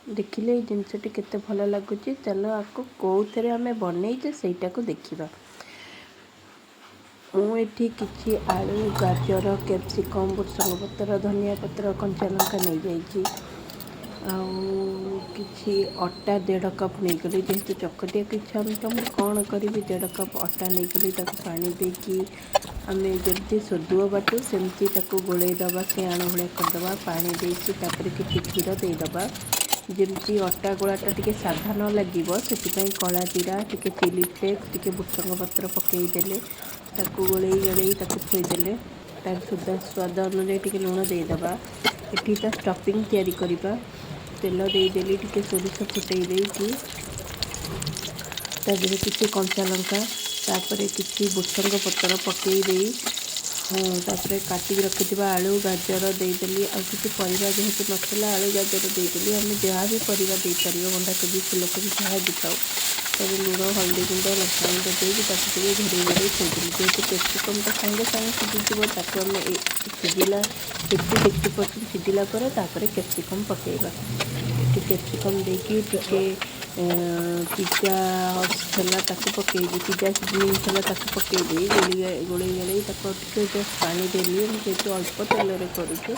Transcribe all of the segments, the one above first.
ଦେଖିଲେ ଏଇ ଜିନିଷଟି କେତେ ଭଲ ଲାଗୁଛି। ଚାଲ, ଆକୁ କେଉଁଥିରେ ଆମେ ବନେଇଛେ ସେଇଟାକୁ ଦେଖିବା। ମୁଁ ଏଠି କିଛି ଆଳୁ, ଗାଜର, କ୍ୟାପ୍ସିକମ୍, ଭୃସଙ୍ଗ ପତ୍ର, ଧନିଆ ପତ୍ର, କଞ୍ଚା ଲଙ୍କା ନେଇଯାଇଛି। ଆଉ କିଛି ଅଟା 1.5 କପ୍ ନେଇଗଲି। ଯେହେତୁ ଚକଟିବାକୁ ଇଚ୍ଛା ହେଉନଥିଲା, ମୁଁ କ'ଣ କରିବି, 1.5 କପ୍ ଅଟା ନେଇଗଲି। ତାକୁ ପାଣି ଦେଇକି ଆମେ ଯେମିତି ସୋଦୁଅ ବାଟୁ ସେମିତି ତାକୁ ଗୋଳେଇ ଦେବା, ସେ ଆଣ ଭଳିଆ କରିଦେବା। ପାଣି ଦେଇକି ତାପରେ କିଛି କ୍ଷୀର ଦେଇଦେବା। ଯେମିତି ଅଟା ଗୋଳାଟା ଟିକେ ସାଧା ନ ଲାଗିବ, ସେଥିପାଇଁ କଳା ଜିରା ଟିକେ, ଚିଲି ଫ୍ଲେକ୍ସ ଟିକେ, ଭୃସଙ୍ଗ ପତ୍ର ପକାଇଦେଲେ। ତାକୁ ଗୋଳେଇ ଗୋଳେଇ ତାକୁ ଥୋଇଦେଲେ। ତାର ସୁଦ୍ଧା ସ୍ୱାଦ ଅନୁଯାୟୀ ଟିକେ ଲୁଣ ଦେଇଦେବା। ଏଠି ତା ଷ୍ଟଫିଂ ତିଆରି କରିବା। ତେଲ ଦେଇଦେଲି, ଟିକେ ସୋରିଷ ଫୁଟେଇ ଦେଇକି ତା ଦେହରେ କିଛି କଞ୍ଚା ଲଙ୍କା, ତାପରେ କିଛି ଭୃସଙ୍ଗ ପତ୍ର ପକାଇ ଦେଇ ତାପରେ କାଟିକି ରଖିଥିବା ଆଳୁ, ଗାଜର ଦେଇଦେଲି। ଆଉ କିଛି ପରିବା ଯେହେତୁ ନଥିଲା, ଆଳୁ ଗାଜର ଦେଇଦେଲି। ଆମେ ଯାହା ବି ପରିବା ଦେଇପାରିବା, ବନ୍ଧାକୋବି, ଫୁଲକୋବି, ଯାହା ବି ଥାଉ। ତାପରେ ଲୁଣ, ହଳଦୀ ଗୁଣ୍ଡ, ଲଙ୍କାଗୁଣ୍ଡ ଦେଇକି ତାକୁ ଟିକେ ଘୋଡ଼େଇ ଘୋଡ଼େଇ ଥୋଇଦେଲି। ଯେହେତୁ କ୍ୟାପ୍ସିକମ୍ଟା ସାଙ୍ଗେ ସାଙ୍ଗେ ସିଝିଯିବ, ତାକୁ ଆମେ ସିଝିଲା 50-60% ସିଝିଲା ପରେ ତାପରେ କ୍ୟାପ୍ସିକମ୍ ପକାଇବା। ଏଠି କ୍ୟାପ୍ସିକମ୍ ଦେଇକି ଟିକେ ପିଜା ଥିଲା ତାକୁ ପକାଇବି, ପିଜା ସିଜନିଂ ଥିଲା ତାକୁ ପକାଇ ଦେଇ ଗୋଳେଇ ଗୋଳେଇ ଗୋଳେଇ ତାକୁ ଟିକେ ଜଷ୍ଟ ପାଣି ଦେଲି। ମୁଁ ଯେହେତୁ ଅଳ୍ପ ତେଲରେ କରୁଛୁ,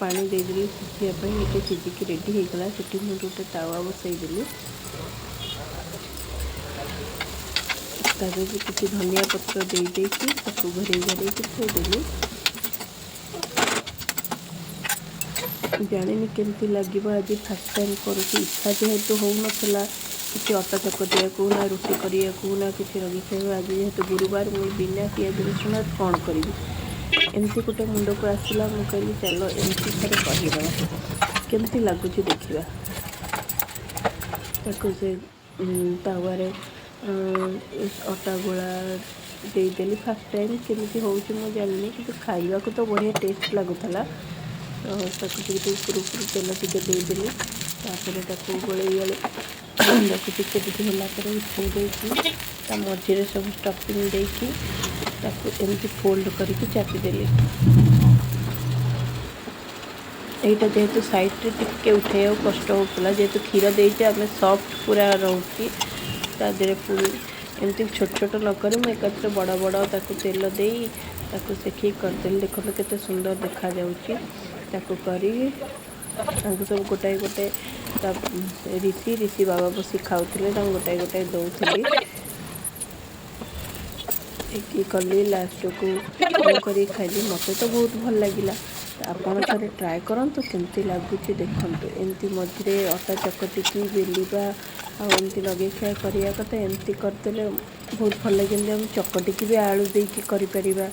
ପାଣି ଦେଇଦେଲି ସିଝିବା ପାଇଁ। ଏଠି ସିଝିକି ରେଡ଼ି ହେଇଗଲା। ସେଠି ମୁଁ ଗୋଟେ ତାୱା ବସାଇଦେଲି। ତା ଦେହରେ କିଛି ଧନିଆ ପତ୍ର ଦେଇ ଦେଇକି ତାକୁ ଘୋଡ଼େଇ ଘୋଡ଼େଇକି ଥୋଇଦେଲି। ଜାଣିନି କେମିତି ଲାଗିବ, ଆଜି ଫାର୍ଷ୍ଟ ଟାଇମ୍ କରୁଛି। ଇଚ୍ଛା ଯେହେତୁ ହେଉନଥିଲା କିଛି ଅଟା ଚକଟିବାକୁ, ନା ରୁଟି କରିବାକୁ, ନା କିଛି ଲଗେଇ ଖାଇବାକୁ। ଆଜି ଯେହେତୁ ଗୁରୁବାର, ମୁଁ ବିନା ପିଆଜ ରସୁଣ କ'ଣ କରିବି, ଏମିତି ଗୋଟେ ମୁଣ୍ଡକୁ ଆସିଲା। ମୁଁ କହିଲି, ଚାଲ ଏମିତି ଥରେ କରିଦେବା, କେମିତି ଲାଗୁଛି ଦେଖିବା। ତାକୁ ସେ ତାୱାରେ ଅଟା ଗୋଳା ଦେଇଦେଲି। ଫାର୍ଷ୍ଟ ଟାଇମ୍ କେମିତି ହେଉଛି ମୁଁ ଜାଣିନି, କିନ୍ତୁ ଖାଇବାକୁ ତ ବଢ଼ିଆ ଟେଷ୍ଟ ଲାଗୁଥିଲା। ତ ତାକୁ ଟିକେ ଟିକେ ଉପରୁ ଉପରୁ ତେଲ ଟିକେ ଦେଇଦେଲି। ତାପରେ ତାକୁ ଗୋଳେଇ ଗୋଳେଇ ତାକୁ ଟିକେ ଟିକେ ହେଲା ପରେ ଉଠେଇ ଦେଇକି ତା ମଝିରେ ସବୁ ଷ୍ଟଫିଂ ଦେଇକି ତାକୁ ଏମିତି ଫୋଲ୍ଡ କରିକି ଚାପିଦେଲି। ଏଇଟା ଯେହେତୁ ସାଇଡ଼୍ରେ ଟିକେ ଉଠେଇବାକୁ କଷ୍ଟ ହେଉଥିଲା, ଯେହେତୁ କ୍ଷୀର ଦେଇଛେ ଆମେ, ସଫ୍ଟ ପୁରା ରହୁଛି। ତା ଦେହରେ ପୁଣି ଏମିତି ଛୋଟ ଛୋଟ ନ କରି ମୁଁ ଏକାଥରେ ବଡ଼ ବଡ଼ ତାକୁ ତେଲ ଦେଇ ତାକୁ ସେଖିକି କରିଦେଲି। ଦେଖନ୍ତୁ କେତେ ସୁନ୍ଦର ଦେଖାଯାଉଛି। ତାକୁ କରି ତାଙ୍କୁ ସବୁ ଗୋଟାଏ ଗୋଟାଏ, ତା ରିଷି ରିଷି ବାବା ବସି ଖାଉଥିଲେ, ତାଙ୍କୁ ଗୋଟାଏ ଗୋଟାଏ ଦେଉଥିଲି। ଏତିକି କଲି, ଲାଷ୍ଟକୁ ମୁଁ କରିକି ଖାଇଲି। ମୋତେ ତ ବହୁତ ଭଲ ଲାଗିଲା। ଆପଣ ଥରେ ଟ୍ରାଏ କରନ୍ତୁ, କେମିତି ଲାଗୁଛି ଦେଖନ୍ତୁ। ଏମିତି ମଝିରେ ଅଟା ଚକଟିକି ବେଲିବା ଆଉ ଏମିତି ଲଗେଇ ଖିଆ କରିବା କଥା, ଏମିତି କରିଦେଲେ ବହୁତ ଭଲ ଲାଗେ। ଏମିତି ଆମେ ଚକଟିକି ବି ଆଳୁ ଦେଇକି କରିପାରିବା,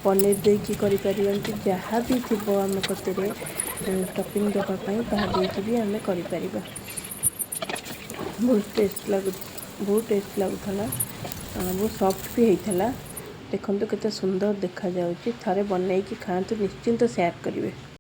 ପନିର ଦେଇକି କରିପାରିବା। ଏମିତି ଯାହା ବି ଥିବ ଆମ କତିରେ ଷ୍ଟଫିଂ ଦେବା ପାଇଁ, ତାହା ଦେଇକି ବି ଆମେ କରିପାରିବା। ବହୁତ ଟେଷ୍ଟ ଲାଗୁ ବହୁତ ଟେଷ୍ଟ ଲାଗୁଥିଲା, ବହୁତ ସଫ୍ଟ ବି ହେଇଥିଲା। ଦେଖନ୍ତୁ କେତେ ସୁନ୍ଦର ଦେଖାଯାଉଛି। ଥରେ ବନେଇକି ଖାଆନ୍ତୁ, ନିଶ୍ଚିନ୍ତ ସେୟାର କରିବେ।